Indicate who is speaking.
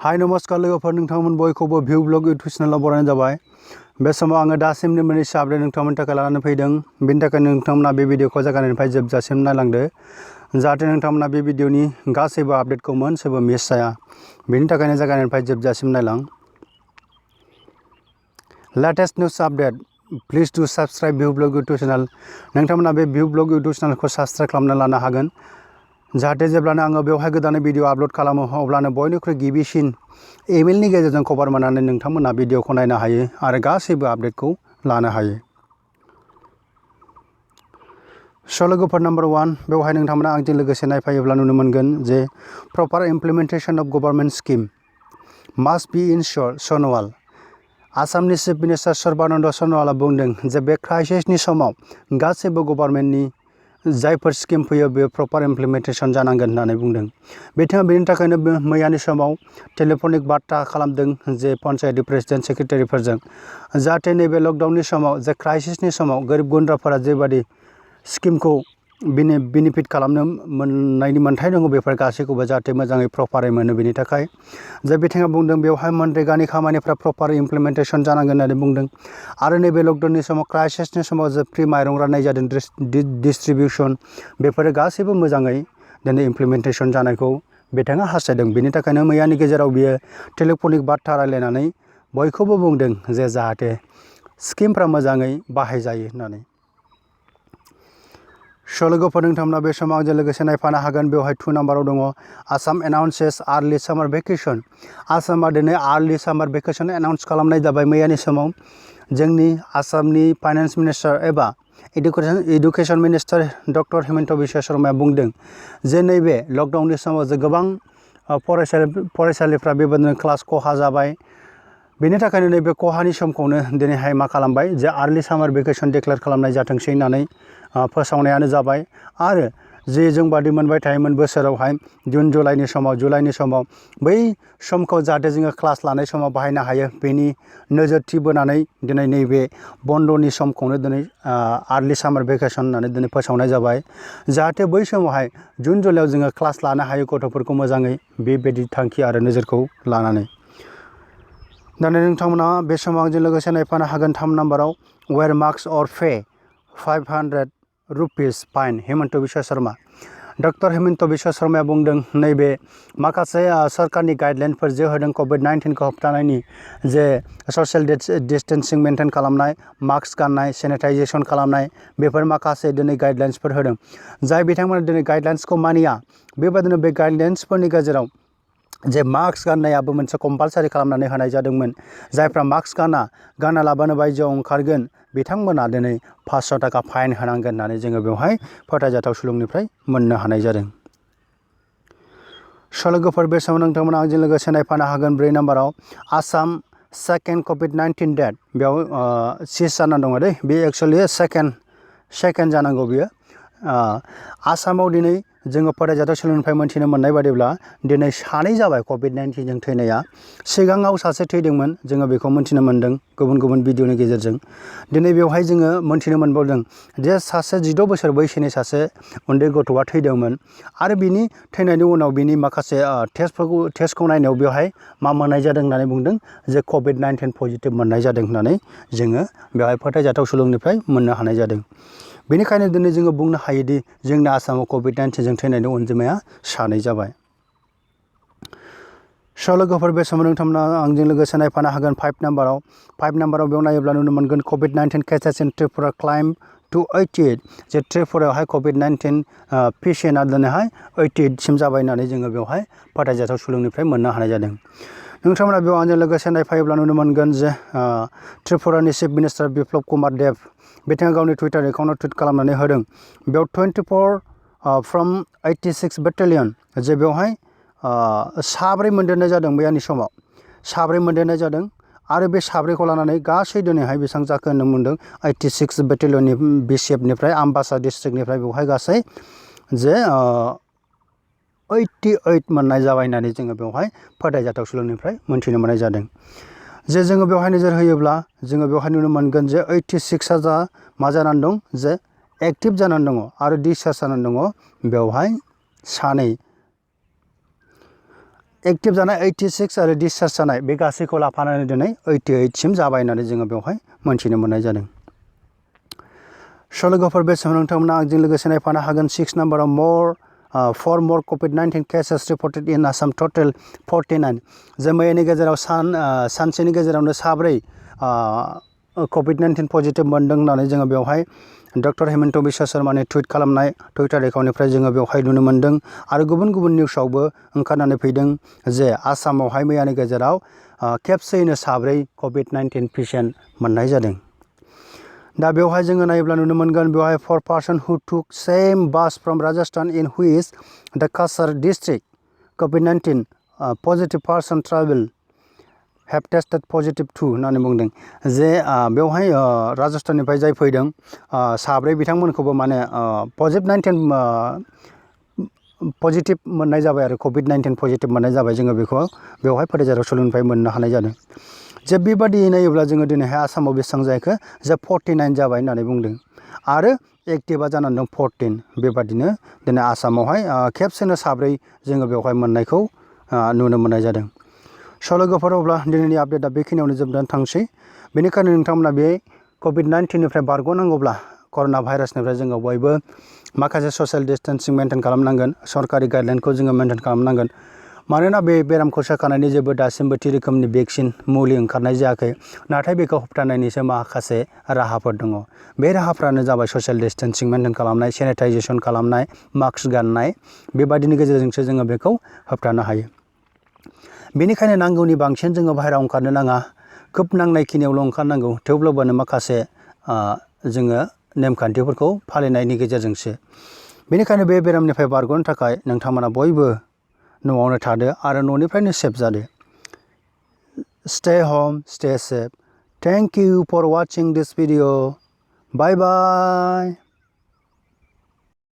Speaker 1: हाय नमस्कार लोगोफोर नोंथांमोन बयखौबो भिउ ब्लग इउटुब चेनेलाव बरायनाय जाबाय। बे समाव आङो दासिमनि मोननैसो आपडेट नोंथांमोननि थाखाय लानानै फैदों। बेनि थाखाय नोंथांमोना बे भिडिअखौ जागायनायनिफ्राय जोबजासिम नायलांदो जाहाथे नोंथांमोना बे भिडिअनि गासैबो आपडेटखौ मोनसेबो मिस जाया। बेनि थाखायनो जागायनायनिफ्राय जोबजासिम नायलां। लेटेस्ट निउज आपडेट प्लिज डु साबस्क्राइब भिउ ब्लग इउटुब चेनेल। नोंथांमोना बे भिउ ब्लग इउटुब चेनेलखौ साबस्क्राइब खालामना लानो हागोन जाहाथे जेब्लानो आङो बेवहाय गोदान भिडिअ आपलोड खालामो अब्लानो बयनिख्रुइ गिबिसिन इमेलनि गेजेरजों खबर मोननानै नोंथांमोना भिडिअखौ नायनो हायो आरो गासैबो आपडेटखौ लानो हायो। स' लोगोफोर नम्बर 1 बेवहाय नोंथांमोना आंजों लोगोसे नायफायोब्ला नुनो मोनगोन जे proper implementation of government scheme must be ensured सन'वाल। आसामनि चिफ मिनिस्टार सर्बानन्द सन'वाला बुंदों जे बे क्राइसिसनि समाव गासैबो गभर्नमेन्टनि जायफोर स्किम फैयो बेयो प्रपार इमप्लिमेन्टेशन जानांगोन होननानै बुंदों। बिथाङा बेनि थाखायनो मैयानि समाव टेलिफनिक बार्ता खालामदों जे पन्चायत प्रेसिडेन्ट सेक्रेटारिफोरजों जाहाथे नैबे लकडाउननि समाव जे क्राइसिसनि समाव गोरिब गुन्द्राफोरा जेबादि स्किमखौ बेनिफिट खालामनो मोननायनि मोन्थाय दङ बेफोर गासैखौबो जाहाथे मोजाङै प्रपारै मोनो बेनि थाखाय जे बिथाङा बुंदों बेवहाय मनरेगानि खामानिफ्रा प्रपार इमप्लिमेन्टेशन जानांगोन होननानै बुंदों। आरो नैबे लकडाउननि समाव क्राइसिसनि समाव जे फ्रि माइरं राननाय जादों डिस्ट्रिबिउसन बेफोरो गासैबो मोजाङै दिनै इमप्लिमेन्टेशन जानायखौ बिथाङा हास्थायदों। बेनि थाखायनो मैयानि गेजेराव बियो टेलिफनिक बार्ता रायलायनानै बयखौबो बुंदों जे जाहाथे स्किमफ्रा मोजाङै बाहायजायो होननानै। स' लोगोफोर नोंथांमोना बे समाव आंजों लोगोसे नायफानो हागोन बेवहाय 2 नाम्बाराव दङ आसाम एनाउन्सेस आर्लि सामार भेकेसन। आसामा दिनै आर्लि सामार भेकेसन एनाउन्स खालामनाय जाबाय मैयानि समाव। जोंनि आसामनि फाइनान्स मिनिस्टार एबा education minister doctor Himanta Biswa शर्माया बुंदों जे नैबे लकडाउननि समाव जे गोबां फरायसालिफ्रा बेबायदिनो क्लास खहा जाबाय। बेनि थाखायनो नैबे खहानि समखौनो दिनैहाय मा खालामबाय जे आर्लि सामार भेकेसन डिक्लेयार खालामनाय जाथोंसै होननानै फोसावनायानो जाबाय। आरो जे जों बादि मोनबाय थायोमोन बोसोरावहाय जुन जुलाइनि समाव बै समखौ जाहाथे जोङो क्लास लानाय समाव बाहायनो हायो बेनि नोजोरथि बोनानै दिनै नैबे बन्द'नि समखौनो दिनै आर्लि सामार भेकेसन होननानै दिनै फोसावनाय जाबाय जाहाथे बै समावहाय जुन जुलाइआव जोङो क्लास लानो हायो गथ'फोरखौ मोजाङै बेबायदि थांखि आरो नोजोरखौ लानानै। दानि नोंथांमोना बे समाव आंजों लोगोसे नायफानो हागोन 3 नाम्बाराव wear mask or pay 500 rupees fine Himanta Biswa Sharma. Doctor Himanta Biswa शर्माया बुंदों नैबे माखासे सरकारनि गाइडलाइनफोर जे होदों COVID-19 खौ होबथानायनि जे ससियेल डिस्टेन्सिं मेनटेन खालामनाय मास्क गाननाय सेनिटाइजेसन खालामनाय बेफोर माखासे दिनै गाइडलाइन्सफोर होदों जाय बिथांमोना दिनै गाइडलाइन्सखौ मानिया बेबादिनो बे गाइडलाइन्सफोरनि गेजेराव जे मास्क गाननायाबो मोनसे कम्पालसारि खालामनानै होनाय जादोंमोन। जायफ्रा मास्क गाना लाबानो बायजोआव ओंखारगोन बिथांमोना दिनै 500 थाखा फाइन होनांगोन होननानै जोङो बेवहाय फोथायजाथाव सुलुंनिफ्राय मोननो हानाय जादों। स' लोगोफोर बे समाव नोंथांमोना आंजों लोगोसे नायफानो हागोन 4 नाम्बाराव आसाम सेकेन्ड COVID-19 डेट बेयाव 6 जाना दङ दै बे एक्सुवेलि सेकेन्ड जानांगौ बियो। आसामाव दिनै जोङो फोथायजाथाव सुलुंनिफ्राय मोनथिनो मोननाय बादिब्ला दिनै 2 जाबाय COVID-19 जों थैनाया। सिगाङाव सासे थैदोंमोन जोङो बेखौ मोनथिनो मोन्दों गुबुन भिडिअनि गेजेरजों। दिनै बेवहाय जोङो मोनथिनो मोनबावदों जे सासे 16 बोसोर बैसोनि सासे उन्दै गथ'आ थैदोंमोन आरो बिनि थैनायनि उनाव बिनि माखासे टेस्टखौ नायनायाव बेवहाय मा मोननाय जादों होननानै बुंदों जे COVID-19 पजिटिभ मोननाय जादों होननानै जोङो बेवहाय फोथायजाथाव सुलुंनिफ्राय मोननो हानाय जादों। बेनिखायनो दिनै जोङो बुंनो हायोदि जोंनि आसामाव COVID-19 जों थैनायनि अनजिमाया 2 जाबाय। स' लोगोफोर बे समाव नोंथांमोना आंजों लोगोसे नायफानो हागोन 5 नाम्बाराव बेयाव नायोब्ला नुनो मोनगोन COVID-19 cases in Tripura climb to 88 जे त्रिपुरायावहाय COVID-19 पेसेन्टआ दिनैहाय 88 सिम जाबाय होननानै जोङो बेवहाय फोथायजाथाव सुलुंनिफ्राय मोननो हानाय जादों। नोंथांमोना बेयाव आंजों लोगोसे नायफायोब्ला नुनो मोनगोन जे त्रिपुरानि चिफ मिनिस्टार बिप्लब कुमार देब बिथाङा गावनि टुइटार एकाउन्टआव टुइट खालामनानै होदों बेयाव 24 फ्रम 86 बेटेलियन जे बेवहाय 4 मोनदेरनाय जादों मैयानि समाव 4 मोनदेरनाय जादों आरो बे 4खौ लानानै गासै दिनैहाय बेसेबां जाखो होननो मोनदों 86 बेटेलियननि BCFनिफ्राय आम्बासा डिस्ट्रिक्टनिफ्राय बेवहाय गासै जे 88 मोननाय जाबाय होननानै जोङो बेवहाय फोथायजाथाव सुलुंनिफ्राय मोनथिनो मोननाय जादों। जे जोङो बेवहाय नोजोर होयोब्ला जोङो बेवहाय नुनो मोनगोन जे 86आ मा जानानै दं जे एक्टिभ जानानै दङ आरो डिसचार्ज जानानै दङ बेवहाय 2 एक्टिभ जानाय 86 आरो डिसचार्ज जानाय बे गासैखौ लाफानानै दिनै 88 सिम जाबाय होननानै जोङो बेवहाय मोनथिनो मोननाय जादों। लोगोफोर बे समाव नोंथांमोना आंजों लोगोसे नायफानो हागोन 6 नाम्बाराव four more COVID-19 cases reported in Assam, total 49. जे मैयानि गेजेराव सानसेनि गेजेरावनो साब्रै COVID-19 पजिटिभ मोनदों होननानै जोङो बेवहाय डक्टर हेमन्त बिश्व शर्मानि टुइट खालामनाय टुइटार एकाउन्टनिफ्राय जोङो बेवहाय नुनो मोन्दों आरो गुबुन गुबुन निउसावबो ओंखारनानै फैदों जे आसामावहाय मैयानि गेजेराव खेबसेयैनो साब्रै COVID-19 पेसेन्ट मोननाय जादों। दा बेवहाय जोङो नायोब्ला नुनो मोनगोन बेवहाय 4 person who took same bus from Rajasthan in which the Kasar district COVID-19 positive person travel have tested positive too होननानै बुंदों जे बेवहाय राजस्थाननिफ्राय जाय फैदों साब्रै बिथांमोनखौबो माने पजिटिभ मोननाय जाबाय आरो COVID-19 पजिटिभ मोननाय जाबाय जोङो बेखौ बेवहाय फोथायजाथाव सोलोंथाइ मोननो हानाय जादों। जे बेबादियै नायोब्ला जोङो दिनैहाय आसामाव बेसेबां जायखो जे 49 जाबाय होननानै बुंदों आरो एक्टिभा जानानै दं 14 बेबादिनो दिनै आसामावहाय खेबसेनो साब्रै जोङो बेवहाय मोननायखौ नुनो मोननाय जादों। लोगोफोर अब्ला दिनैनि आपडेटआ बेखिनियावनो जोबनानै थांसै। बेनिखायनो नोंथांमोना बे COVID-19 निफ्राय बारग'नांगौब्ला कर'ना भाइरासनिफ्राय जोङो बयबो माखासे ससियेल डिस्टेन्सिं मेनटेन खालामनांगोन, सरकारि गाइडलाइनखौ जोङो मेनटेन खालामनांगोन। मानोना बे बेरामखौ सोखानायनि जेबो दासिमबो थि रोखोमनि भेक्सिन मुलि ओंखारनाय जायाखै, नाथाय बेखौ होबथानायनिसो माखासे राहाफोर दङ। बे राहाफ्रानो जाबाय ससियेल डिस्टेन्सिं मेनटेन खालामनाय, सेनिटाइजेसन खालामनाय, मास्क गाननाय, बेबादिनि गेजेरजोंसो जोङो बेखौ होबथानो हायो। बेनिखायनो नांगौनि बांसिन जोङो बाहेरायाव ओंखारनो नाङा, खोब नांनायखिनियावल' ओंखारनांगौ, थेवब्लाबो माखासे जोङो नेमखान्थिफोरखौ फालिनायनि गेजेरजोंसो। बेनिखायनो बे बेरामनिफ्राय बारग'नो थाखाय नोंथांमोना बयबो न'आवनो थादो आरो न'निफ्रायनो सेफ जादो। Stay home, stay safe. Thank you for watching this video. Bye bye.